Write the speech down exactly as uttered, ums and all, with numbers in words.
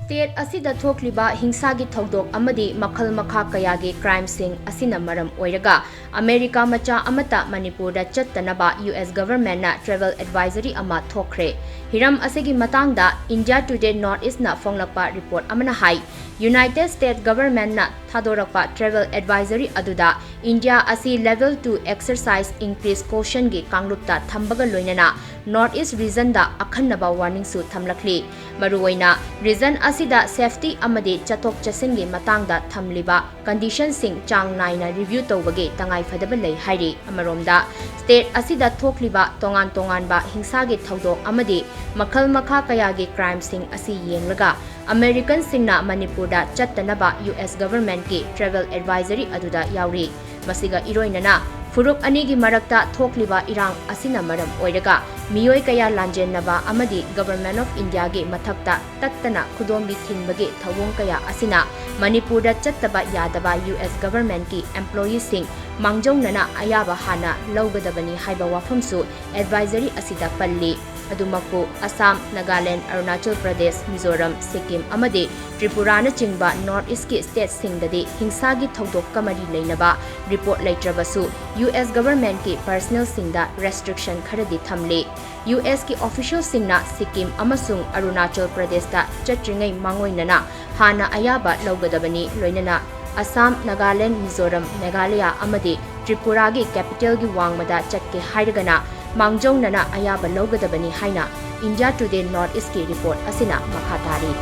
State ꯑꯁꯤꯗ ꯊꯣꯛꯂꯤꯕ ꯍꯤꯡꯁꯥꯒꯤ ꯊꯧꯗꯣꯛ ꯑꯃꯗꯤ ꯃꯈꯜ ꯃꯈꯥ ꯀꯌꯥꯒꯤ crimeꯁꯤꯡ ꯑꯁꯤꯅ ꯃꯔꯝ ꯑꯣꯏꯔꯒ ꯑꯃꯦꯔꯤꯀꯥ ꯃꯆꯥ ꯑꯃꯠꯇ ꯃꯅꯤꯄꯨꯔꯗ ꯆꯠꯇꯅꯕ U S governmentꯅ travel advisory ꯑꯃ ꯊꯣꯛꯈ꯭ꯔꯦ꯫ ꯍꯤꯔꯝ ꯑꯁꯤꯒꯤ ꯃꯇꯥꯡꯗ India Today North Eastꯅ ꯐꯣꯡꯂꯛꯄ report ꯑꯃꯅ ꯍꯥꯏ, United States governmentꯅ ꯊꯥꯗꯣꯔꯛꯄ travel advisory ꯑꯗꯨꯗ India ꯑꯁꯤ level two exercise increase cautionꯒꯤ ꯀꯥꯡꯂꯨꯞꯇ ꯊꯝꯕꯒ ꯂꯣꯏꯅꯅ North East regionꯗ ꯑꯈꯟꯅꯕ warningꯁꯨ ꯊꯝꯂꯛꯂꯤ꯫ ꯃꯔꯨꯑꯣꯏꯅ region ꯑꯁꯤꯗ safety ꯑꯃꯗꯤ ꯆꯠꯊꯣꯛ ꯆꯠꯁꯤꯟꯒꯤ ꯃꯇꯥꯡꯗ ꯊꯝꯂꯤꯕ conditionꯁꯤꯡ ꯆꯥꯡ ꯅꯥꯏꯅ review ꯇꯧꯕꯒꯤ ꯇꯉꯥꯏꯐꯗꯕ ꯂꯩ ꯍꯥꯏꯔꯤ꯫ ꯑꯃꯔꯣꯝꯗ, state ꯑꯁꯤꯗ ꯊꯣꯛꯂꯤꯕ ꯇꯣꯉꯥꯟ ꯇꯣꯉꯥꯟꯕ ꯍꯤꯡꯁꯥꯒꯤ ꯊꯧꯗꯣꯛ ꯑꯃꯗꯤ ꯃꯈꯜ ꯃꯈꯥ ꯀꯌꯥꯒꯤ crimeꯁꯤꯡ ꯑꯁꯤ ꯌꯦꯡꯂꯒ Americanꯁꯤꯡꯅ ꯃꯅꯤꯄꯨꯔꯗ ꯆꯠꯇꯅꯕ U S governmentꯀꯤ travel advisory ꯑꯗꯨꯗ ꯌꯥꯎꯔꯤ꯫ ꯃꯁꯤꯒ ꯏꯔꯣꯏꯅꯅ ꯐꯨꯔꯨꯞ ꯑꯅꯤꯒꯤ ꯃꯔꯛꯇ ꯊꯣꯛꯂꯤꯕ ꯏꯔꯥꯡ ꯑꯁꯤꯅ ꯃꯔꯝ ꯑꯣꯏꯔꯒ ꯃꯤꯑꯣꯏ ꯀꯌꯥ ꯂꯥꯟꯖꯦꯟꯅꯕ ꯑꯃꯗꯤ Government of Indiaꯒꯤ ꯃꯊꯛꯇ ꯇꯠꯇꯅ ꯈꯨꯗꯣꯝꯕꯤ ꯊꯤꯟꯕꯒꯤ ꯊꯧꯑꯣꯡ ꯀꯌꯥ ꯑꯁꯤꯅ ꯃꯅꯤꯄꯨꯔꯗ ꯆꯠꯇꯕ ꯌꯥꯗꯕ U S governmentꯀꯤ employeeꯁꯤꯡ ꯃꯥꯡꯖꯧꯅꯅ ꯑꯌꯥꯕ ꯍꯥꯟꯅ ꯂꯧꯒꯗꯕꯅꯤ ꯍꯥꯏꯕ ꯋꯥꯐꯝꯁꯨ advisory ꯑꯁꯤꯗ ꯄꯜꯂꯤ꯫ ꯑꯗꯨꯃꯛꯄꯨ ꯑꯁꯥꯝ, ꯅꯥꯒꯥꯂꯦꯟ, ꯑꯔꯨꯅꯥꯆꯜ ꯄ꯭ꯔꯗꯦꯁ, ꯃꯤꯖꯣꯔꯥꯝ, ꯁꯤꯛꯀꯤꯝ ꯑꯃꯗꯤ ꯇ꯭ꯔꯤꯄꯨꯔꯥꯅꯆꯤꯡꯕ North Eastꯀꯤ stateꯁꯤꯡꯗꯗꯤ ꯍꯤꯡꯁꯥꯒꯤ ꯊꯧꯗꯣꯛꯀ ꯃꯔꯤ ꯂꯩꯅꯕ report ꯂꯩꯇ꯭ꯔꯕꯁꯨ U S governmentꯀꯤ personnelꯁꯤꯡꯗ restriction ꯈꯔꯗꯤ ꯊꯝꯂꯤ꯫ U Sꯀꯤ officialꯁꯤꯡꯅ ꯁꯤꯛꯀꯤꯝ ꯑꯃꯁꯨꯡ ꯑꯔꯨꯅꯥꯆꯜ ꯄ꯭ꯔꯗꯦꯁꯇ ꯆꯠꯇ꯭ꯔꯤꯉꯩ ꯃꯥꯡꯑꯣꯏꯅꯅ ꯍꯥꯟꯅ ꯑꯌꯥꯕ ꯂꯧꯒꯗꯕꯅꯤ, ꯂꯣꯏꯅꯅ ꯑꯁꯥꯝ, ꯅꯥꯒꯥꯂꯦꯟ, ꯃꯤꯖꯣꯔꯥꯝ, ꯃꯦꯘꯥꯂꯌꯥ ꯑꯃꯗꯤ ꯇ꯭ꯔꯤꯄꯨꯔꯥꯒꯤ capitalꯒꯤ ꯋꯥꯡꯃꯗ ꯆꯠꯀꯦ ꯍꯥꯏꯔꯒꯅ ꯃꯥꯡꯖꯧꯅꯅ ꯑꯌꯥꯕ ꯂꯧꯒꯗꯕꯅꯤ ꯍꯥꯏꯅ India Today North Eastꯀꯤ report ꯑꯁꯤꯅ ꯃꯈꯥ ꯇꯥꯔꯤ꯫